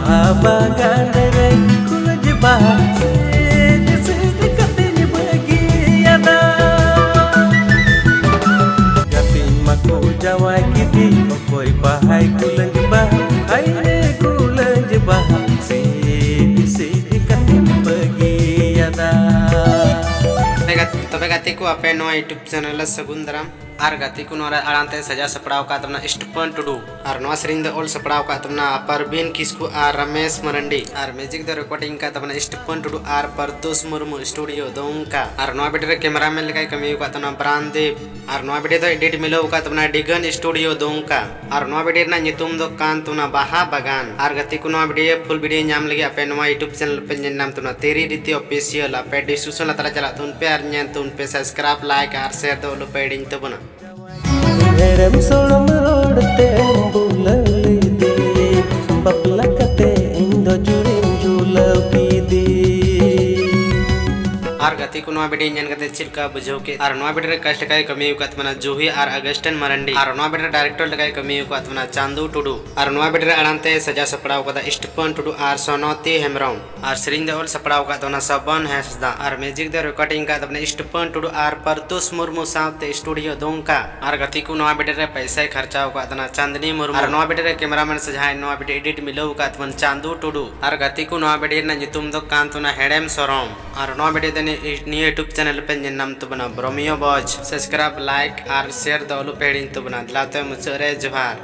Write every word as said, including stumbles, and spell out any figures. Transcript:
ᱵᱟᱦᱟ ᱵᱟᱜᱟᱱ ᱨᱮ ᱠᱩᱞᱟᱹᱡ ᱵᱟᱦᱟ ᱥᱮᱫ ᱥᱮᱫ ᱠᱟᱛᱮᱧ ᱵᱟᱹᱜᱤᱭᱟᱫᱟ᱾ ᱜᱟᱛᱮᱧ ᱢᱟᱠᱚ ᱡᱟᱶᱟᱭ ᱠᱤᱫᱤᱧ, ᱚᱠᱚᱭ ᱵᱟᱦᱟᱭ ᱠᱩᱞᱟᱹᱡ ᱵᱟᱦᱟ, ᱦᱟᱭ ᱨᱮ ᱠᱩᱞᱟᱹᱡ ᱵᱟᱦᱟ ᱥᱮᱫ ᱥᱮᱫ ᱠᱟᱛᱮᱧ ᱵᱟᱹᱜᱤᱭᱟᱫᱟ᱾ ᱛᱚᱵᱮ ᱜᱟᱛᱮ, ᱛᱚᱵᱮ ᱜᱟᱛᱮ ᱠᱚ, ᱟᱯᱮ ᱱᱚᱣᱟ YouTube ᱪᱮᱱᱮᱞ ᱨᱮ ᱥᱟᱹᱜᱩᱱ ᱫᱟᱨᱟᱢ᱾ ᱟᱨ ᱜᱟᱛᱮ ᱠᱚ, ᱱᱚᱣᱟ ᱨᱮ ᱟᱲᱟᱝ ᱛᱮ ᱥᱟᱡᱟᱣ ᱥᱟᱯᱲᱟᱣ ᱟᱠᱟᱫ ᱛᱟᱵᱚᱱᱟ ᱥᱴᱤᱯᱷᱟᱱ ᱴᱩᱰᱩ, ᱟᱨ ᱱᱚᱣᱟ ᱥᱮᱨᱮᱧ ᱫᱚ ᱚᱞ ᱥᱟᱯᱲᱟᱣ ᱟᱠᱟᱫ ᱛᱟᱵᱚᱱᱟ ᱯᱟᱨᱵᱤᱱ ᱠᱤᱥᱠᱩ ᱟᱨ ᱨᱟᱢᱮᱥ ᱢᱟᱨᱟᱱᱰᱤ, ᱟᱨ ᱢᱤᱭᱩᱡᱤᱠ ᱫᱚ ᱨᱮᱠᱚᱨᱰᱤᱝ ᱟᱠᱟᱫ ᱛᱟᱵᱚᱱᱟ ᱥᱴᱤᱯᱷᱟᱱ ᱴᱩᱰᱩ ᱟᱨ ᱯᱟᱨᱫᱳᱥ ᱢᱩᱨᱢᱩ ᱥᱴᱩᱰᱤᱭᱳ ᱫᱩᱢᱠᱟ, ᱟᱨ ᱱᱚᱣᱟ ᱵᱷᱤᱰᱤᱭᱳ ᱨᱮ ᱠᱮᱢᱮᱨᱟᱢᱮᱱ ᱞᱮᱠᱟᱭ ᱠᱟᱹᱢᱤ ᱟᱠᱟᱫ ᱛᱟᱵᱚᱱᱟ ᱵᱨᱟᱱᱫᱤᱯ, ᱟᱨ ᱱᱚᱣᱟ ᱵᱷᱤᱰᱤᱭᱳ ᱫᱚ ᱮᱰᱤᱴ ᱢᱤᱞᱟᱹᱣ ᱟᱠᱟᱫ ᱛᱟᱵᱚᱱᱟ ᱰᱤᱜᱟᱱ ᱥᱴᱩᱰᱤᱭᱳ ᱫᱩᱢᱠᱟ, ᱟᱨ ᱱᱚᱣᱟ ᱵᱷᱤᱰᱤᱭᱳ ᱨᱮᱱᱟᱜ ᱧᱩᱛᱩᱢ ᱫᱚ ᱠᱟᱱ ᱛᱟᱵᱚᱱᱟ ᱵᱟᱦᱟ ᱵᱟᱜᱟᱱ᱾ ᱟᱨ ᱜᱟᱛᱮ ᱠᱚ, ᱱᱚᱣᱟ ᱵᱷᱤᱰᱤᱭᱳ ᱯᱷᱩᱞ ᱵᱷᱤᱰᱤᱭᱳ ᱧᱟᱢ ᱞᱟᱹᱜᱤᱫ ᱟᱯᱮ ᱱᱚᱣᱟ YouTube ᱪᱮᱱᱮᱞ ᱯᱮ ᱧᱮᱞ ᱧᱟᱢ ᱛᱟᱵᱚᱱᱟ ᱛᱮᱨᱤ ᱨᱤᱛᱤ ᱚᱯᱷᱤᱥᱤᱭᱟᱞ, ᱟᱯᱮ ᱰᱤᱥᱠᱨᱤᱯᱥᱚᱱ ᱞᱟᱛᱟᱨ ᱨᱮ ᱪᱟᱞᱟᱜ ᱛᱟᱵᱚᱱ ᱯᱮ ᱟᱨ ᱧᱮᱞ ᱛᱟᱵᱚᱱ ᱯᱮ, ᱥᱟᱵᱥᱠᱨᱟᱭᱤᱵ, ᱞᱟᱭᱤᱠ ᱟᱨ ᱥᱮᱭᱟᱨ ᱫᱚ ᱟᱞᱚ ᱯᱮ ᱦᱤᱲᱤᱧ ᱛᱟᱵᱚᱱᱟ᱾ ᱦᱮᱲᱮᱢ ᱥᱚᱲᱚᱢ ᱨᱚᱲ ᱛᱮᱢ ᱵᱩᱞᱟᱹᱣ ᱞᱤᱫᱤᱧ, ᱵᱟᱯᱞᱟ ᱠᱟᱛᱮ ᱤᱧ ᱫᱚ ᱡᱩᱨᱤᱧ ᱡᱩᱞᱟᱹᱣ ᱠᱤᱫᱤᱧ᱾ ᱟᱨ ᱜᱟᱛᱮ ᱠᱚ, ᱱᱚᱣᱟ ᱵᱷᱤᱰᱤᱭᱳ ᱧᱮᱞ ᱠᱟᱛᱮ ᱪᱮᱫ ᱞᱮᱠᱟ ᱵᱩᱡᱷᱟᱹᱣ ᱠᱮᱫ? ᱟᱨ ᱱᱚᱣᱟ ᱵᱷᱤᱰᱤᱭᱳ ᱨᱮ ᱠᱟᱥᱴ ᱞᱮᱠᱟᱭ ᱠᱟᱹᱢᱤ ᱟᱠᱟᱫ ᱛᱟᱵᱚᱱᱟ ᱡᱩᱦᱤ ᱟᱨ ᱟᱜᱟᱥᱴᱤᱱ ᱢᱟᱨᱟᱱᱰᱤ, ᱟᱨ ᱱᱚᱣᱟ ᱵᱷᱤᱰᱤᱭᱳ ᱨᱮ ᱰᱟᱭᱨᱮᱠᱴᱚᱨ ᱞᱮᱠᱟᱭ ᱠᱟᱹᱢᱤ ᱟᱠᱟᱫ ᱛᱟᱵᱚᱱᱟ ᱪᱟᱸᱫᱩ ᱴᱩᱰᱩ, ᱟᱨ ᱱᱚᱣᱟ ᱵᱷᱤᱰᱤᱭᱳ ᱨᱮ ᱟᱲᱟᱝ ᱛᱮ ᱥᱟᱡᱟᱣ ᱥᱟᱯᱲᱟᱣ ᱟᱠᱟᱫᱟ ᱥᱴᱤᱯᱷᱟᱱ ᱴᱩᱰᱩ ᱟᱨ ᱥᱚᱱᱚᱛᱤ ᱦᱮᱢᱵᱨᱚᱢ, ᱟᱨ ᱥᱮᱨᱮᱧ ᱫᱚ ᱚᱞ ᱥᱟᱯᱲᱟᱣ ᱟᱠᱟᱫ ᱛᱟᱵᱚᱱᱟ ᱥᱚᱵᱚᱱ ᱦᱮᱸᱥᱫᱟ, ᱟᱨ ᱢᱤᱭᱩᱡᱤᱠ ᱫᱚ ᱨᱮᱠᱚᱨᱰᱤᱝ ᱟᱠᱟᱫ ᱛᱟᱵᱚᱱᱟ ᱥᱴᱤᱯᱷᱟᱱ ᱴᱩᱰᱩ ᱟᱨ ᱯᱟᱨᱫᱳᱥ ᱢᱩᱨᱢᱩ ᱥᱟᱶᱛᱮ ᱥᱴᱩᱰᱤᱭᱳ ᱫᱩᱢᱠᱟ᱾ ᱟᱨ ᱜᱟᱛᱮ ᱠᱚ, ᱱᱚᱣᱟ ᱵᱷᱤᱰᱤᱭᱳ ᱨᱮ ᱯᱚᱭᱥᱟᱭ ᱠᱷᱚᱨᱪᱟᱣ ᱟᱠᱟᱫ ᱛᱟᱵᱚᱱᱟ ᱪᱟᱸᱫᱽᱱᱤ ᱢᱩᱨᱢᱩ, ᱟᱨ ᱱᱚᱣᱟ ᱵᱷᱤᱰᱤᱭᱳ ᱨᱮ ᱠᱮᱢᱮᱨᱟᱢᱮᱱ ᱥᱮ ᱡᱟᱦᱟᱸᱭ ᱱᱚᱣᱟ ᱵᱷᱤᱰᱤᱭᱳ ᱮᱰᱤᱴ ᱢᱤᱞᱟᱹᱣ ᱟᱠᱟᱫ ᱛᱟᱵᱚᱱ ᱪᱟᱸᱫᱩ ᱴᱩᱰᱩ, ᱟᱨ ᱜᱟᱛᱮ ᱠᱚ, ᱱᱚᱣᱟ ᱵᱷᱤᱰᱤᱭᱳ ᱨᱮᱱᱟᱜ ᱧᱩᱛᱩᱢ ᱫᱚ ᱠᱟᱱ ᱛᱟᱵᱚᱱᱟ ᱦᱮᱲᱮᱢ ᱥᱚᱨᱚᱢ᱾ ᱟᱨ ᱱᱚᱣᱟ ᱵᱷᱤᱰᱤᱭᱳ ᱫᱚ ᱱᱤ-, ᱱᱤᱭᱟᱹ YouTube ᱪᱮᱱᱮᱞ ᱨᱮᱯᱮ ᱧᱮᱞ ᱧᱟᱢ ᱛᱟᱵᱚᱱᱟ ᱵᱨᱳᱢᱤᱭᱳ ᱵᱚᱡᱽ᱾ ᱥᱟᱵᱥᱠᱨᱟᱭᱤᱵ, ᱞᱟᱭᱤᱠ ᱟᱨ ᱥᱮᱭᱟᱨ ᱫᱚ ᱟᱞᱚ ᱯᱮ ᱦᱤᱲᱤᱧ ᱛᱟᱵᱚᱱᱟ᱾ ᱫᱮᱞᱟ ᱛᱚᱵᱮ ᱢᱩᱪᱟᱹᱫ ᱨᱮ ᱡᱚᱦᱟᱨ᱾